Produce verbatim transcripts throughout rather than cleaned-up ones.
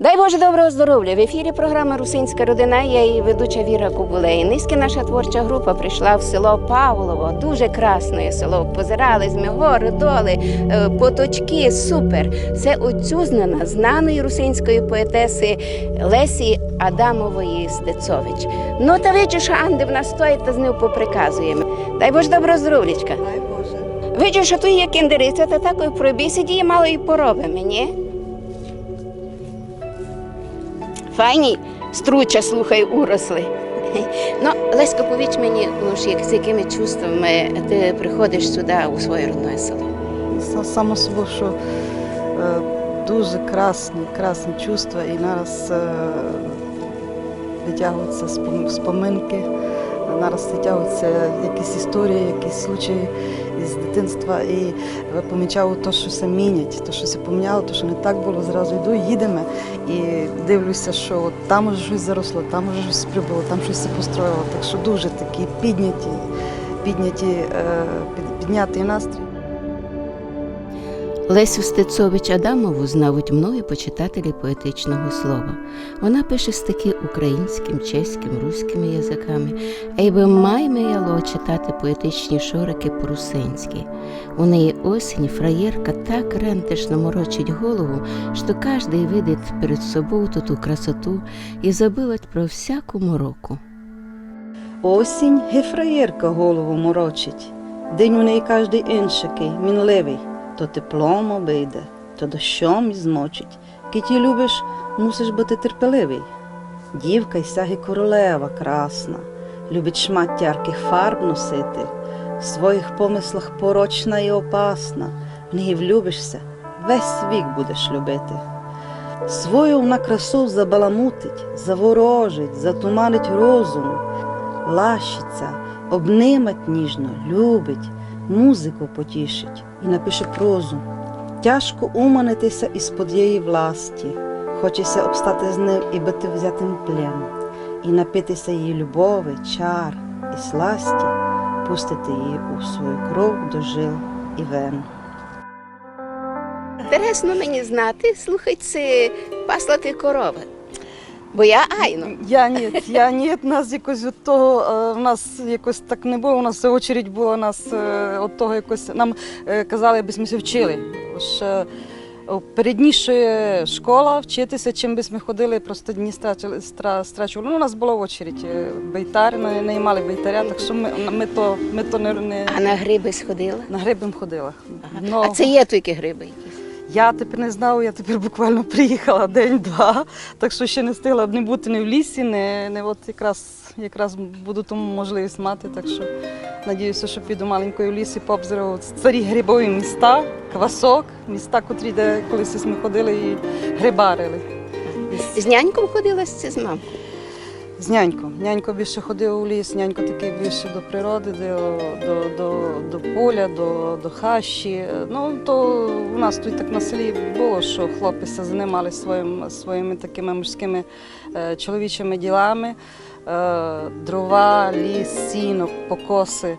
Дай Боже доброго здоровля! В ефірі програма «Русинська родина», я її ведуча Віра Кобулей. Нынька наша творча група прийшла в село Павлово. Дуже красне село. Позирали сьме горы, долы, е, поточкы, супер. Се отцюзнина знаної русинської поетеси Лесі Адамової Стецович. Ну, та виджу, што анде в нас стоїть, та з ним поприказуєме. Дай Боже доброго здоровлячка. Дай Боже. Виджу, што туй є кендериця, та такой пройбиме ся, мало і поробиме, нї? Файні струча, слухай, уросли. Ну, Лесько, повідж мені, уж як, з якыми чувствами ты приходиш сюды у своє родне село? Са-, само собою, што, е, дуже красні, красні чувства, і нараз, е, витягуються спом-, споминкы, нараз витягуються якісь історії, якісь случаї із дитинства, і, е, помічаю то, што ся мінять, то, што ся поміняло, то, што не так было, зразу йду, їдеме, і дивлюся, што от там уже штось заросло, там уже штось прибыло, там штось ся построїло, так што дуже такі підняті, підняті, е, під-, піднятий настрій. Лесю Стецович Адамову знавуть многі почитателі поетичного слова. Вона пише стихи українським, чеським, руськими языками, а й би май мияло читати поетичні шорикы по-русинськи. У неї осінь фраєрка так рентешно морочить голову, што каждый видить перед собою ту, ту красоту і забывать про всяку мороку. Осінь ги фраєрка голову морочить. День у неї каждый иншакый, мінливый. То теплом обыйде, то дощом ізмочить. Кідь її любиш, мусиш быти терпеливый. Дівка й сяги королева красна, любить шмаття яркых фарб носити, в своїх помыслах порочна і опасна. В неї влюбиш ся, весь вік будеш любити. Свою вона красу забаламутить, заворожить, затуманить розум, лащить ся, обнимать ніжно, любить, музыку потішить і напише прозу. Тяжко уманити ся из-под її власти, хоче ся обстати з ним і быти взятым в плен, і напити ся її любови, чар і сласти, пустити її у свою кров до жил і вен. Інтересно мені знати, слухай, ци пасла ты коровы. Бо я айно. Я ні, я ні, нас якось од того, е, в нас якось так не было, у нас очередь была, нас, е, од того якось, нам, е, казали, абы сьме ся вчили. Ож, е, о, передніше школа, вчити ся, чим бы сьме ходили, просто дні страчили, стра-, страчували. Ну, у нас была очередь, е, бейтар, на-, наймали бейтаря, так што мы, мы то, мы то не, не... А на грибы сьте ходили? На грибы ходила. Ага. Но. А ци є туйкы грибы якісь? Я тепер не знаю, я тепер буквално приїхала день-два, так што ще не встигла ні быти ні в лісі, ні, ні от якраз, якраз буду ту можливость мати, так што надію ся, што піду маленько в ліс і пообзираю старі грибові міста, Квасок, міста, котрі, де колись сьме ходили і грибарили. З няньком ходила ци з мамком? З няньком. Нянько більше ходив у ліс, нянько такый більше до природы, до, до, до, до поля, до, до хащі. Ну, то у нас туй так на селі было, што хлопці ся занимали своїм, своїми такыми мужськыми, е, чоловічими ділами. Е, дрова, ліс, сіно, покоси. Е,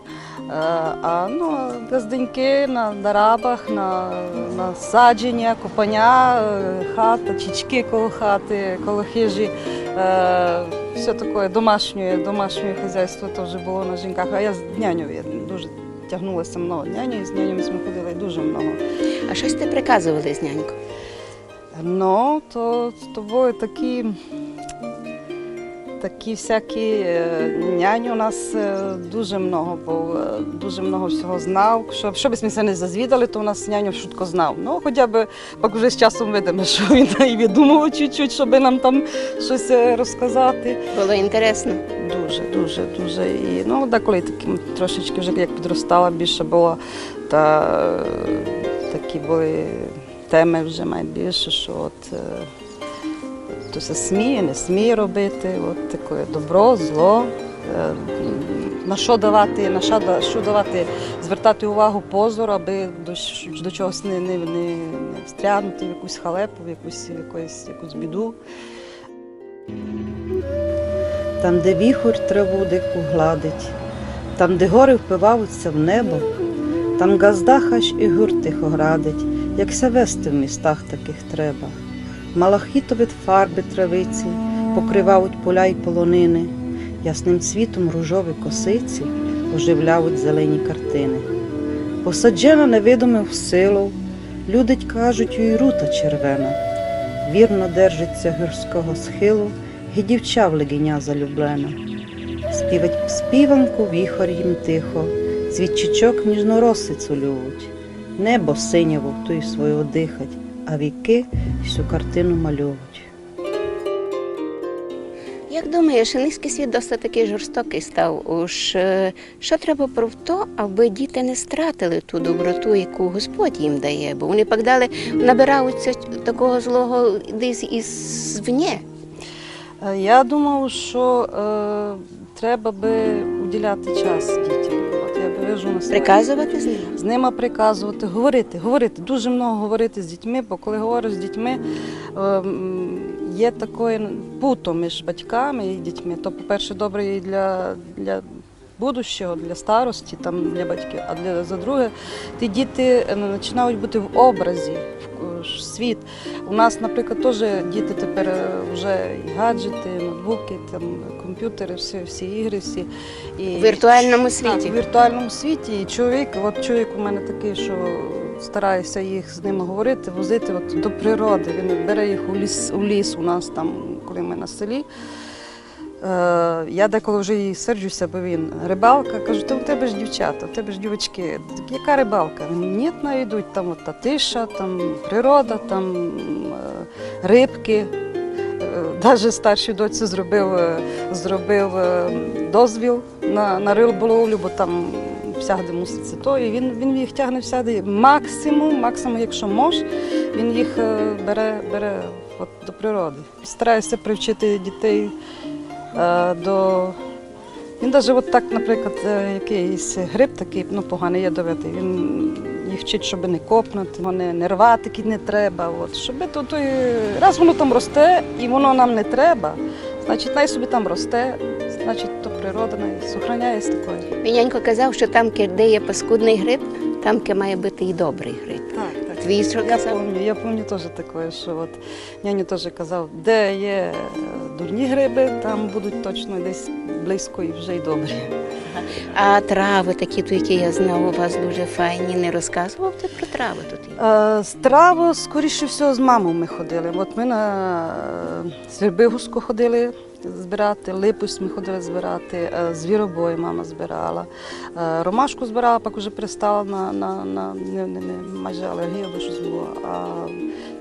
а, ну, ґазденькы на дарабах, на, на садженя, копаня, е, хата, чічкы коло хаты, коло хыжі. Е, всьо такоє домашнє, домашнє хазяйство тоже было на жінках. А я з няньов, я дуже тягнула ся много няньов, і з няньом сьме ходили дуже много. А што сьте приказовали з няньком? Ну, то, то были такі, такі всякі, е, нянь у нас, е, дуже много быв, е, дуже много всього знав. Што, што бы сьме ся не зазвідали, то у нас няньо швидко знав. Ну, хоча бы пак уже з часом видиме, што він і видумав чуть-чуть, щобы нам там штось, е, розказати. Было інтересно. Дуже, дуже, дуже. І, ну, деколи таким трошечки вже як підростала, більше было, та, е, такі были темы вже май більше, што от, е, то ся сміє, не сміє робити, от таке добро, зло, е, на што давати, на што да-, што давати, звертати увагу, позор, абы до, щ-, до чогось не, не, не, не встрягнути в якусь халепу, в якусь, в якусь, якусь біду. Там, де віхор траву дику гладить, там, де горы впивавуть ся в небо, там ґазда хащ і гур тихо градить, як ся вести в містах такых треба. Малахітові фарбы травиці покрывають поля й полонины, ясным цвітом ружові косиці оживляють зелені картины. Посаджена невидимов силов, люди кажуть, й рута червена. Вірно держить ся гірського схилу, й дівча в легіня залюблена. Співать співанку віхор їм тихо, цвітчичок ніжно роси цілюють. Небо синьову туй свою дихать, а вікы всю картину малюють. Як думаєш, нынішній світ досить такий жорстокий став. Уж, е, што треба про то, аби діти не стратили ту доброту, яку Господь їм дає? Бо вони пак далі набираються такого злого десь із звні. Е, я думаю, що, е, треба би уділяти час дітям. От я би вижу на своїх. Приказувати з ними? З ними приказувати, говорити, говорити, дуже много говорити з дітьми, бо коли говориш з дітьми, ем, є таке путо між батьками і дітьми. То, по-перше, добре і для, для будущого, для старості, там, для батьків, а для, за друге, ті діти, е, починають бути в образі, в, в світ. У нас, наприклад, теж діти тепер, е, вже і гаджети, і ноутбуки, там, комп'ютери, всі, всі ігри, всі. І В віртуальному світі. Так, в віртуальному світі. І чоловік, от чоловік у мене такий, що старається їх з ними говорити, возити от до природи. Він бере їх у ліс, у ліс у нас там, коли ми на селі. Е, я деколи вже і серджуся, бо він рибалка. Кажу: «Та у тебе ж дівчата, у тебе ж дівочки. Яка рибалка?» Він: «Ні, най йдуть, там от та тиша, там природа, там, е, рибки». Е, даже старшій доці зробив, е, зробив, е, дозвіл на, на риболовлю, бо там всяде мусить се то. І він, він їх тягне всяде. Максимум, максимум, якщо мож, він їх, е, бере, бере от до природи. Стараюся привчити дітей, е, до... Він даже от так, наприклад, е, якийсь гриб такий, ну, поганий, ядовитий, він їх вчить, щоб не копнути, його не, не рвати, кидь не треба. От, щоб то, то, раз воно там росте і воно нам не треба, значить, най собі там росте, значить, то природа най сохраняє такою. Мій нянько казав, що там, де є паскудний гриб, там має бути і добрий гриб. Так, так. Твій що казав? Я пам'ятаю, я пам'ятаю теж таке, що от нянько теж казав, де є, е, дурні гриби, там будуть точно десь близько і вже й добрі. А трави такі, то які я знав, у вас дуже файні, не розказував ти про трави тут? Е, з траву, скоріше всього, з мамою ми ходили. От ми на, е, Свирбигузьку ходили збирати, липусь ми ходили збирати, е, звіробой мама збирала. Е, ромашку збирала, пак уже перестала на, на, на, не, не, не, майже алергія, бо щось було. А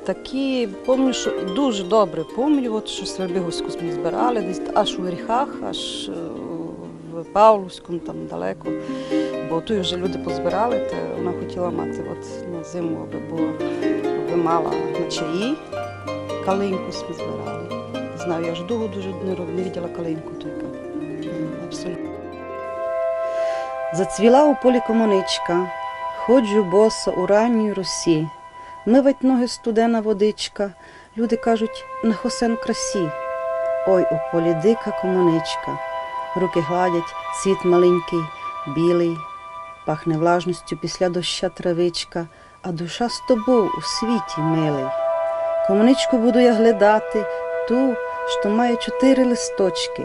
такі, пам'ятаю, що дуже добре пам'ятаю, от, що Свирбигузьку ми збирали, десь аж у Оріхах, аж, е, в Павловському, там далеко. Бо тут вже люди позбирали, та вона хотіла мати от на зиму, аби було, аби мала на чаї. Калинку сьме збирали. Знаю, я ж довго дуже не роб-, не виділа калинку тільки. Абсолютно. Зацвіла у полі комуничка, ходжу босо у ранній росі. Мывать ноги студена водичка, люди кажуть: «На хосен красі». Ой, у полі дика комуничка, руки гладять, цвіт маленький, білий, пахне влажностю після доща травичка, а душа з тобов у світі, милий. Комуничку буду я глядати, ту, што має чотири листочки,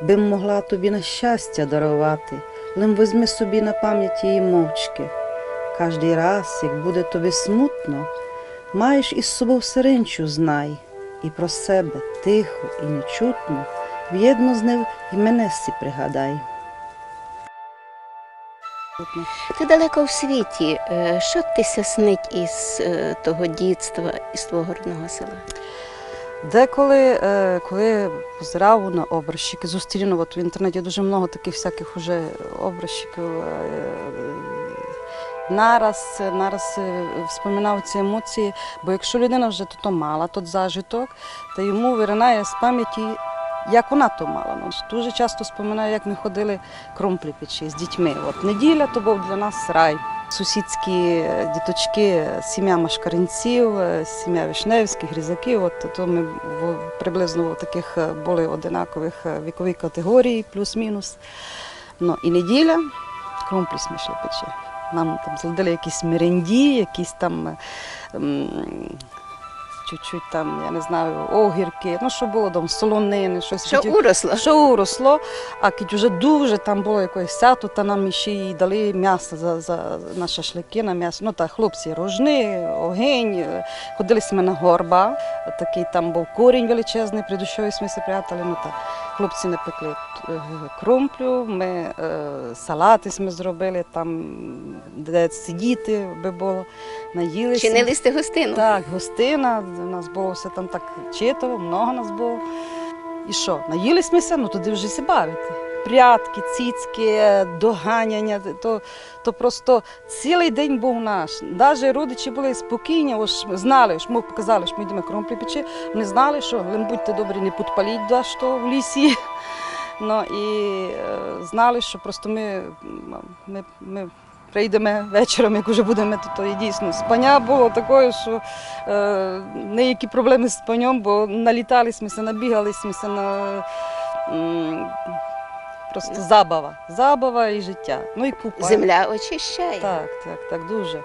бым могла тобі на щастя даровати, лем возьми собі на память її мовчки. Каждый раз, як буде тобі смутно, маєш із собов сиринчу, знай, і про себе тихо і нечутно вєдно з нив і мене сі пригадай. Ти далеко в світі. Е, што ти ся снить із, е, того дітства, із твого родного села? Деколи, е, коли позирав на образчики, зустріну, от в інтернеті дуже много таких всяких уже образчиків, е, нараз, нараз, е, вспоминав ці емоції, бо якщо людина вже то, то мала, тот зажиток, та йому виринає з пам'яті, як вона то мала. Ну, дуже часто споминаю, як ми ходили кромплі печи з дітьми. От неділя то був для нас рай. Сусідські, е, діточки, сім'я Машкаринців, е, сім'я Вишневських, Грізаків, от то ми в-, приблизно в таких, е, були одинакових, е, віковій категорії, плюс-мінус. Ну, і неділя, кромплі сьме йшли печи. Нам там зладили якісь меренді, якісь там, е, м, чуть-чуть там, я не знаю, огірки, ну, што было дома, солонины, штось. Што таке уросло. Што уросло, а кідь уже дуже там было якоєсь сято, та нам іщи й дали мяса за, за, на шашлыкы, на мясо. Ну, та хлопці рожны, огень, е, ходили сьме на горба, такый там быв корінь величезный, при дощови сьме ся прятали, ну, та хлопці напекли, е, кромплю, мы, е, салаты сьме зробили, там, де сидіти бы было. Наїли сьме. Чинили сьте гостину? Так, гостина, у нас было всьо там так читаво, много нас было. І што, наїли сьме ся, ну, туды вже ся бавити. Пряткы, цицькы, доганяня, то, то просто цілый день быв наш. Даже родичі были спокійні, ож знали, ож мы показали, ож мы йдеме кромплі печи, они знали, што лем будьте добрі, не підпаліть дашто в лісі. Ну, і, е, знали, што просто мы, м, мы, мы прийдеме вечором, як уже будеме, то, то і дійсно. Спаня было такоє, што, е, ніякі проблемы з спаньом, бо налітали сьме ся, набігали сьме ся на, м, просто забава. Забава і життя. Ну і купа. Земля очищає. Так, так, так, дуже.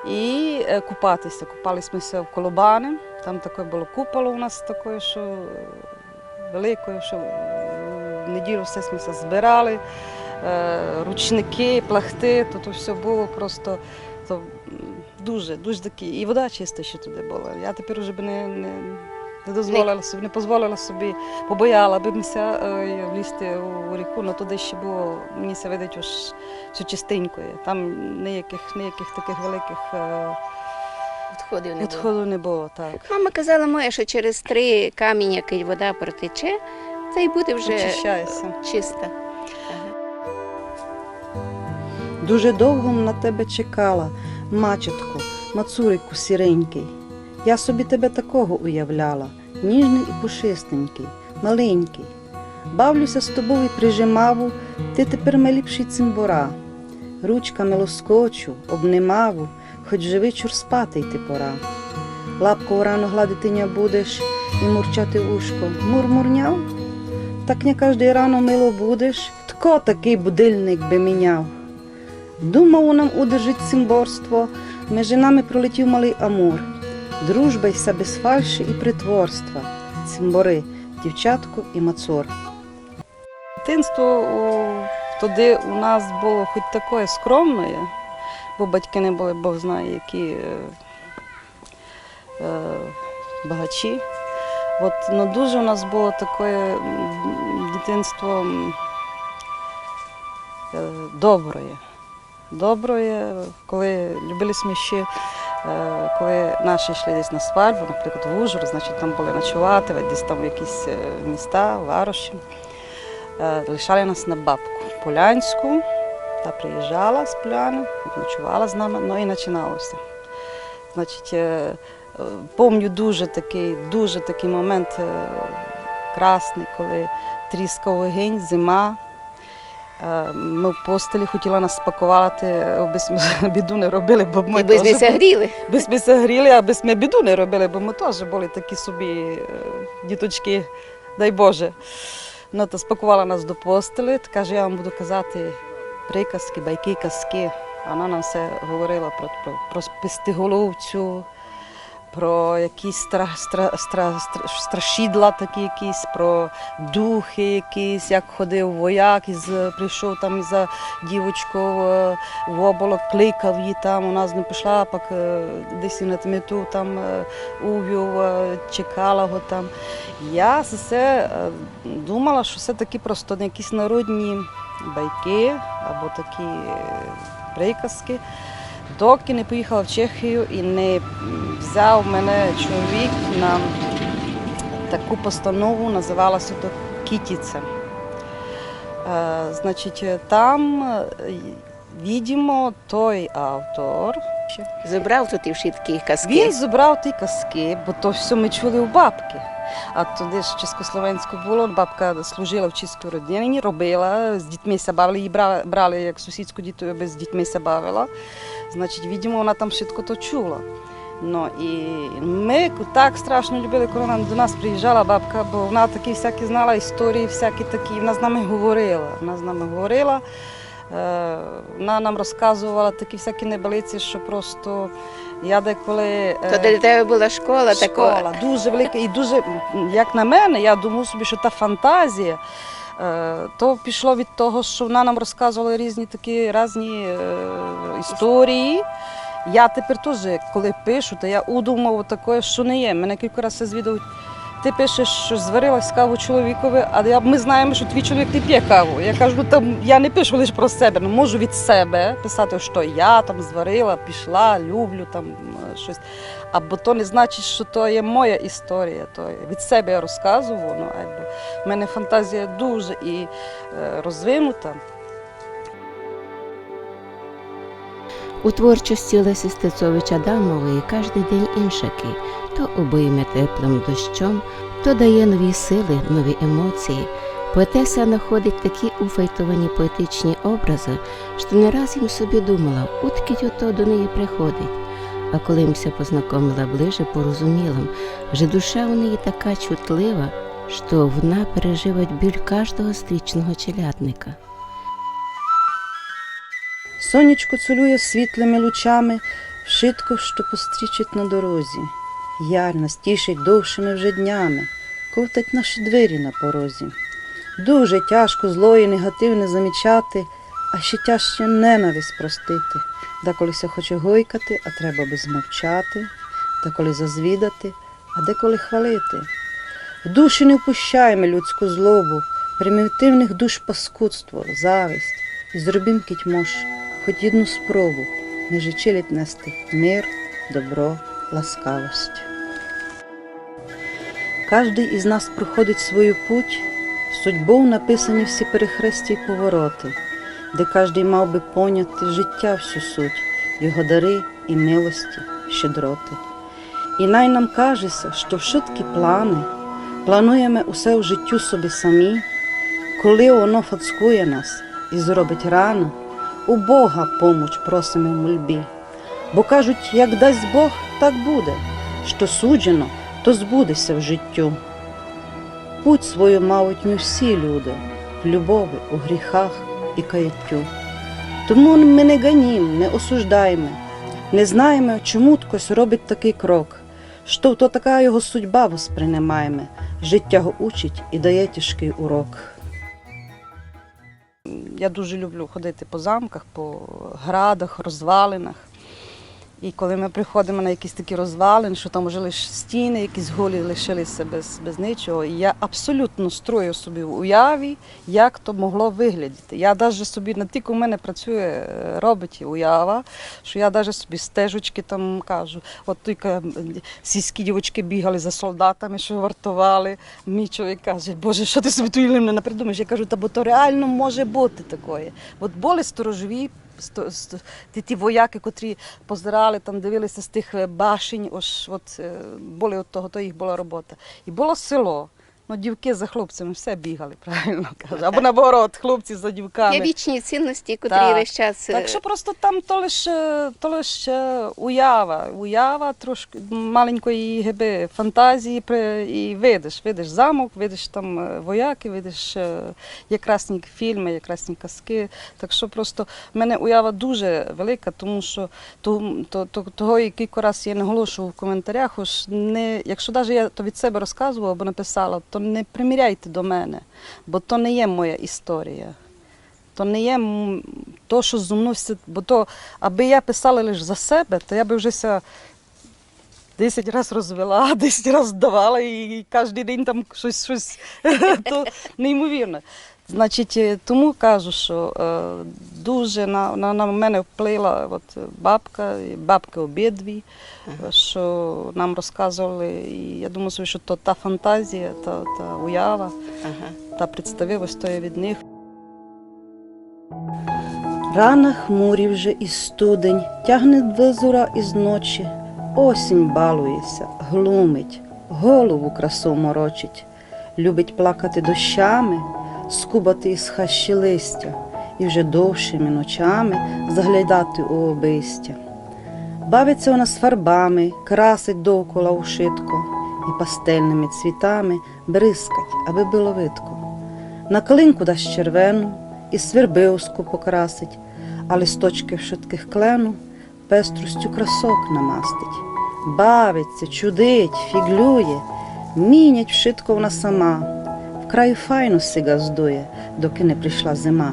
І, е, купати ся. Купали сьме ся в Колобани. Там таке было купало у нас таке, што великоє, што в неділю всьо сьме ся збирали, е, ручникы, плахты, то, то всьо было просто, то, м, дуже, дуже такі. І вода чиста ще туды была. Я тепер уже бы не, не, не дозволила собі, не позволила собі, побояла бы ся, е, влізти у ріку, но туды ще было, мені ся видить, уж всьо чистенькоє. Там ніякых, ніякых такых великых, е, відходів не было. Відходів не было, так. Мама казала моя, што через три каміня, кідь вода протече, та й буде вже чиста. Очищає ся. Ага. Дуже довго м на тебе чекала, мачатку, мацурику сіренький. Я собі тебе такого уявляла, ніжный і пушистенький, маленький. Бавлю ся з тобов і прижимаву, ты тепер ме ліпший цимбора. Ручками лоскочу, обнимаву, хоть вже вечур спати йти пора. Лапков рано гладити ня будеш і мурчати в ушко: мур-мур-няв? Так ня каждый рано мило будеш, тко такый будильник бы міняв? Думаву нам удержить цимборство, межи нами пролетів малый Амур. Дружба й ся без фальши і притворства, цимборы, дівчатко і мацур. Дитинство у, тогды у нас было хоть такоє скромноє, бо батькы не были бог знає які, е, е, багачі. От, но дуже у нас было такоє, м, дитинство, м, е, доброє. Доброє, коли любили сьме ще, е, коли наші йшли десь на свадьбу, наприклад, в Ужгород, значить, там были ночовати, десь там в якісь, е, міста, вароші, е, лишали нас на бабку Полянську, та приїжджала з Поляны, ночовала з нами, ну і начинало ся. Значить, е, е, помню дуже такый, дуже такый момент, е, красный, коли тріскав огень, зима, Е, мы в постелі, хотіла нас спаковати, е, абы сьме біду не робили, бо мы... І бы сьме тоже ся бу-, гріли. Бы сьме ся гріли, абы сьме біду не робили, бо мы тоже были такі собі, е, діточкы, дай Боже. Ну, то спаковала нас до постелі, та каже: «Я вам буду казати приказкы, байкы, казкы». А она нам всьо говорила про, про, про пестиголовцю, про якісь стра-, стра-, стра-, стра-, страшідла такі якісь, про духы якісь, як ходив вояк, із, прийшов там за дівочков, е, в оболок, кликав її там, вона з ним пішла, пак, е, десь на тмету там, е, увів, е, чекала го там. Я за се, е, думала, што се такі просто якісь народні байкы або такі, е, приказкы, докі не поїхала в Чехію і не, м, взяв мене чоловік на таку постанову, называла ся то Кітіця. Е, значить, там, е, видимо, той автор. Зобрав туй і вшыткі казкы. Він зобрав ті казкы, бо то всьо мы чули у бабкы. А тогды ж чеськословенсько было, бабка служила в чеській родині, робила, з дітьми ся бавили, її бра-, брали як сусідську діти, абы з дітьми ся бавила. Значить, видимо, вона там вшытко то чула. Ну, і мы так страшно любили, коли вона до нас приїжджала, бабка, бо вона такі всякі знала історії, всякі такі, вона з нами говорила, вона з нами говорила. Е, Вона нам розказувала такі всякі небылиці, що просто я деколи, е, То для тебе была школа така? Школа дуже велика і дуже, м, як на мене, я думаю собі, що та фантазія, е, то пішло від того, що вона нам розказувала різні такі різні, е, історії. Я тепер теж, коли пишу, то я удумав таке, що не є. Мене кілька разів звідують: «Ти пишеш, що зварила каву чоловікові, а я, ми знаємо, що твій чоловік не п'є каву». Я кажу: «Ну, там я не пишу лише про себе, ну, можу від себе писати, що я там зварила, пішла, люблю там, е, щось». Або то не значить, що то є моя історія, то є від себе я розказую, ну, якби в мене фантазія дуже і, е, розвинута. У творчості Лесі Стецович Адамової каждый день иншакый. То обоїме теплым дощом, то дає нові силы, нові емоції. Поетеса находить такі уфайтовані поетичні образы, што не раз им собі думала, удкіть ото до неї приходить. А коли им ся познакомила ближе, порозуміла, же душа у неї така чутлива, што вона переживать біль каждого стрічного челядника. Сонечко цілує світлими лучами вшытко, што пострічить на дорозі. Яр нас тішить довшими вже днями, ковтать наші двері на порозі. Дуже тяжко зло і негативне замічати, а ще тяжче ненависть простити. Деколи ся хоче гойкати, а треба би змовчати, деколи зазвідати, а деколи хвалити. В душі не впущайме людську злобу, примітивных душ паскудство, зависть, і зробім, кідь мож, хоть єдну спробу межи челядь нести мир, добро, ласкавость. Каждый из нас проходить свою путь, судьбов написані всі перехрестя й повороты, де каждый мав бы поняти життя всю суть, його дары і милості, щедроты. І най нам каже ся, што вшыткі планы плануєме усе в життю собі самі, коли оно фацкує нас і зробить раны, у Бога помуч просиме в мольбі. Бо кажуть, як дасть Бог, так буде, што суджено, то збуде ся в життю. Путь свою мають не всі люди в любови, у гріхах і каяттю. Тому мы не ганім, не осуждайме, не знаєме, чому ткось робить такый крок, што то така його судьба, воспринимайме, життя го учить і дає тяжкый урок. Я дуже люблю ходити по замках, по градах, розвалинах. І коли ми приходимо на якісь такі розвалини, що там уже лише стіни якісь голі лишилися без, без нічого, і я абсолютно строю собі в уяві, як то могло виглядіти. Я даже собі, натільки у мене працює, е, робить уява, що я даже собі стежечки там кажу. От тільки, м, сільські дівочки бігали за солдатами, що вартували. Мій чоловік каже: «Боже, що ти собі ту не напридумаєш?» Я кажу: «Та бо то реално може бути такоє». От були сторожові, сто-, сто-, ті, ті вояки, котрі позирали, там дивилися з тих, е, башень, ож от, е, були от того, то їх була робота. І було село. Ну, дівки за хлопцями все бігали, правильно кажу. Або наоборот, хлопці за дівками. Є вічні цінності, котрі весь час, е, Так що просто там то лише, то лише уява. Уява трошки, маленько і гиби фантазії при-, і видиш. Видиш замок, видиш там, е, вояки, видиш, е, якрасні фільми, якрасні казки. Так що просто в мене уява дуже велика, тому що то, то, то, того, і кілько раз я наголошую в коментарях, ож не, якщо даже я то від себе розказувала або написала, то не приміряйте до мене, бо то не є моя історія. То не є, м, то, що зо мною все, бо то, аби я писала лише за себе, то я би вже ся десять раз розвела, десять раз здавала і, і кожен день там щось, щось то неймовірне. Значить, е, тому кажу, що, е, дуже на, на, на мене вплила от бабка, і бабки обидві, що нам розказували. І я думаю собі, що то та фантазія, та, та уява, та представливость, то є від них. Рана хмурі вже і студень тягне визора із ночі, осінь балує ся, глумить, голову красу морочить. Любить плакати дощами, скубати із хащі листя і вже довшими ночами заглядати у обистя. Бавить ся вона з фарбами, красить довкола ушытко і пастельными цвітами бризкать, абы было видко. На калинку дасть червену и свербивску покрасить, а листочкы вшыткых клену пестростю красок намастить. Бавить ся, чудить, фіґлює, мінять вшытко вона сама. В краю файно си ґаздує, докы не пришла зима.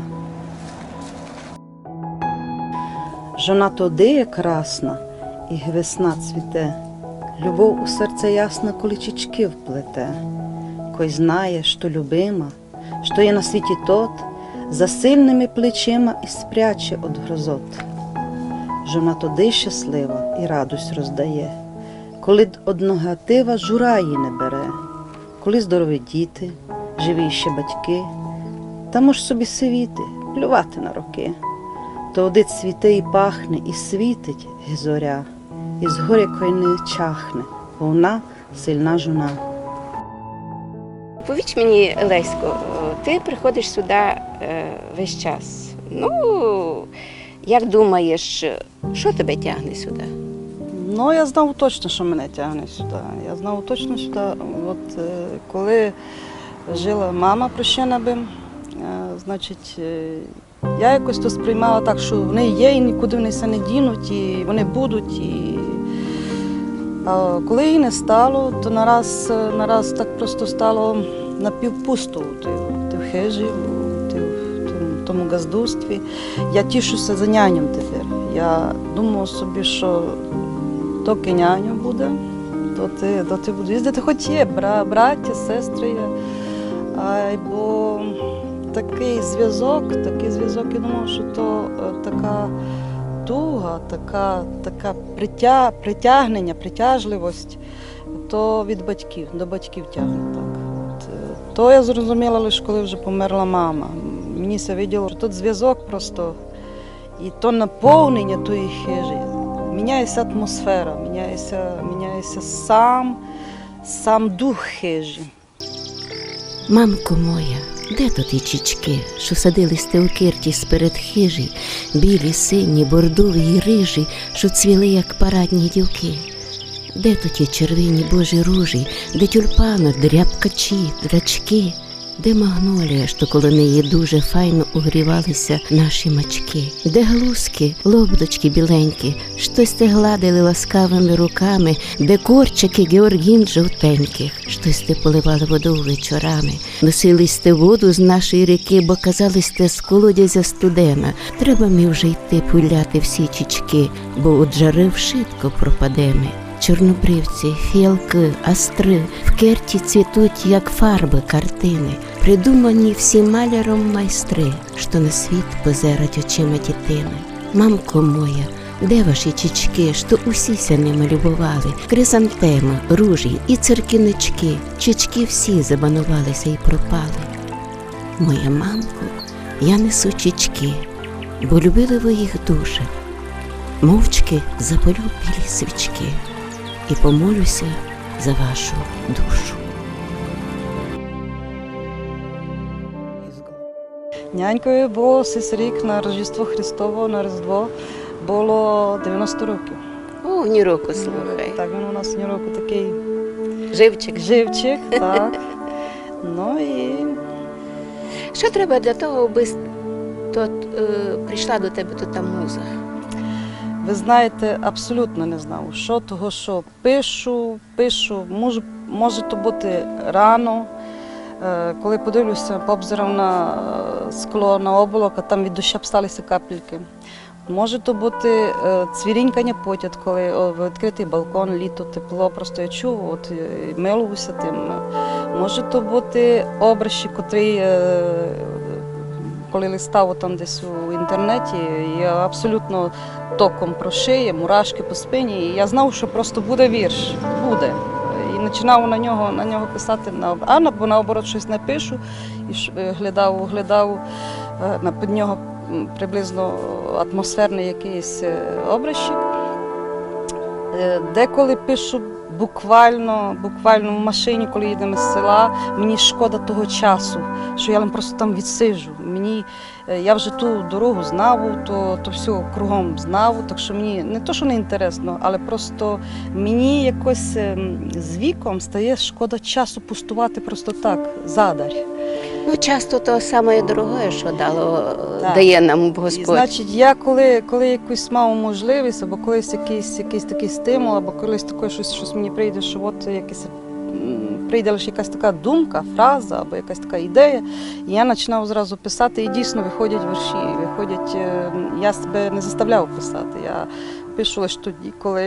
Жона тоды є красна, як весна цвіте. Любов у серце ясна, коли чічкы вплете. Кой знає, што любима, што є на світі тот, за сильныма плечима и спряче од грозот. Жона тоды щаслива и радость роздає, коли од негатива жура її не бере. Коли здорові діти, живі ще батькы, та мож собі сивіти, плювати на рокы. Тоды цвіте и пахне, и світить, як зоря, и згоря кой не чахне, бо вона сильна жона. Повіч мені, Лесько, ты приходиш сюды, е, весь час. Ну, як думаєш, што тебе тягне сюды? Ну, я знаву точно, што мене тягне сюды. Я знаву точно сюды. От, е, коли жила мама, прощена бы, е, значить, е, я якось то сприймала так, што вони є і нікуды вони ся не дінуть, і вони будуть. І, а коли її не стало, то нараз, нараз так просто стало напівпусто у тій, у тій хижі, у тій, в тім, тому ґаздустві. Я тішу ся за няньом тепер. Я думаю собі, што доки няньо буде, доти, доти буду їздити. Хоч є бра-, браття, сестри є, айбо такый звязок, такый звязок, я думаю, што то, е, така туга, така, така притя-, притягнення, притяжливость, то від батьків, до батьків тягне так. От, е, то я зрозуміла лиш, коли вже померла мама. Мені ся виділо, што тот звязок просто, і то наповнення тої хижі. Міняє ся атмосфера, міняє ся, міняє ся сам, сам дух хижі. Мамко моя, де то ті чічкы, што садили сте у керті сперед хижі, білі, сині, бордові й рижі, што цвіли, як парадні дівкы? Де то ті червені божі ружі, де тюльпаны, дрябкачі, драчкы? Де магнолія, што коло неї дуже файно угрівали ся наші мачкы? Де галузкы, лобдочкы біленькы, што сте гладили ласкавыми руками, де корчикы георгін жовтенькых, што сте поливали водов вечорами? Носили сте воду з нашої рікы, бо казали сте, з колодязя студена. Треба ми вже йти пуляти всі чічкы, бо од жары вшытко пропадеме. Чорнобривці, фіалкы, астры в керті цвітуть, як фарбы картины. Придумані всі маляром майстры, што на світ позерать очима дітины. Мамко моя, де ваші чічкы, што усі ся ними любовали? Кризантемы, ружі і циркіночкы, чічкы всі забанували ся і пропали. Моя мамко, я несу чічкы, бо любили вы їх дуже. Мовчки запалю білі свічкы і помолю ся за вашу душу. Нянькові было сись рік на Рождество Христово, на Різдво, было девяносто років. О, ні року, слухай. Так, він у нас ні року такый живчик. Живчик, так. Ну і што треба для того, абы с-, то, е, прийшла до тебе то та муза? Вы знаєте, абсолютно не знаву, што того, што пишу, пишу, можу, може то быти рано, е, коли подивлю ся, пообзирав на, е, скло, на облак, а там від доща обстали ся капелькы. Може то быти, е, цвіріньканя потят, коли, о, відкрытый балкон, літо, тепло, просто я чую, от, е, милую ся тым. Може то быти образчик, котрый, е, коли листаву там десь у інтернеті, я абсолютно током прошиє, мурашкы по спині, і я знаву, што просто буде вірш, буде. І починаву на нього, на нього писати, на об-, а на, бо наоборот штось напишу, і ш-, е, глядаву, глядаву, е, на, під нього, м, приблизно атмосферный якыйсь, е, образчик. Е, деколи пишу буквално, буквално в машині, коли їдеме з села, мені шкода того часу, што я лем просто там відсиджу. Мені, е, я вже ту дорогу знаву, то, то всьо кругом знаву, так што мені не то, што не інтересно, але просто мені якось, ем, з віком стає шкода часу пустувати просто так, задарь. Часто то саме дорогоє, што дало, Так. дає нам І, Господь. Значить, я коли, коли якусь мав можливість, або колись якийсь, якийсь такий стимул, або колись таке щось, щось мені прийде, що от якесь, м, прийде лише якась така думка, фраза або якась така ідея, і я починав зразу писати, і дійсно виходять вірші, виходять, е, я себе не заставляв писати. Я пишу лише тоді, коли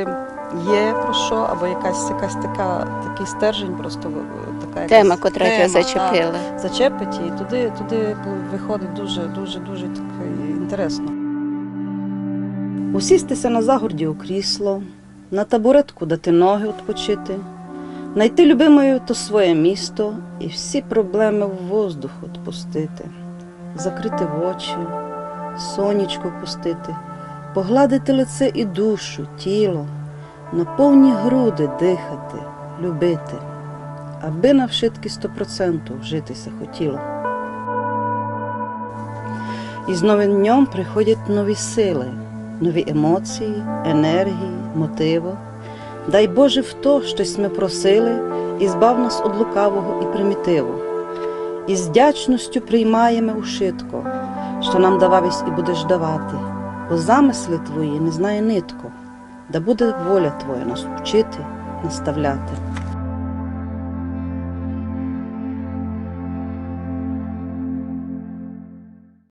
є про що, або якась, якась така, такий стержень, просто в- така якась Тема, котра тебе тема, зачепила. Так, зачепить, і туди, туди виходить дуже, дуже, дуже так інтересно. Усісти ся на загорді у крісло, на табуретку дати ноги відпочити, найти любимою то своє місто і всі проблеми в воздух відпустити, закрити очі, сонечко впустити, погладити лице і душу, тіло, на повні груди дихати, любити, аби на вшыткі сто процентів жити ся хотіло. І з новим днем приходять нові сили, нові емоції, енергії, мотиви. Дай Боже в то, што сьме просили, і збав нас од лукавого і примітиву. І з вдячностю приймаєме ушытко, што нам давав єсь і будеш давати, бо замыслы твої не знає нитко, да буде воля твоя нас учити, наставляти.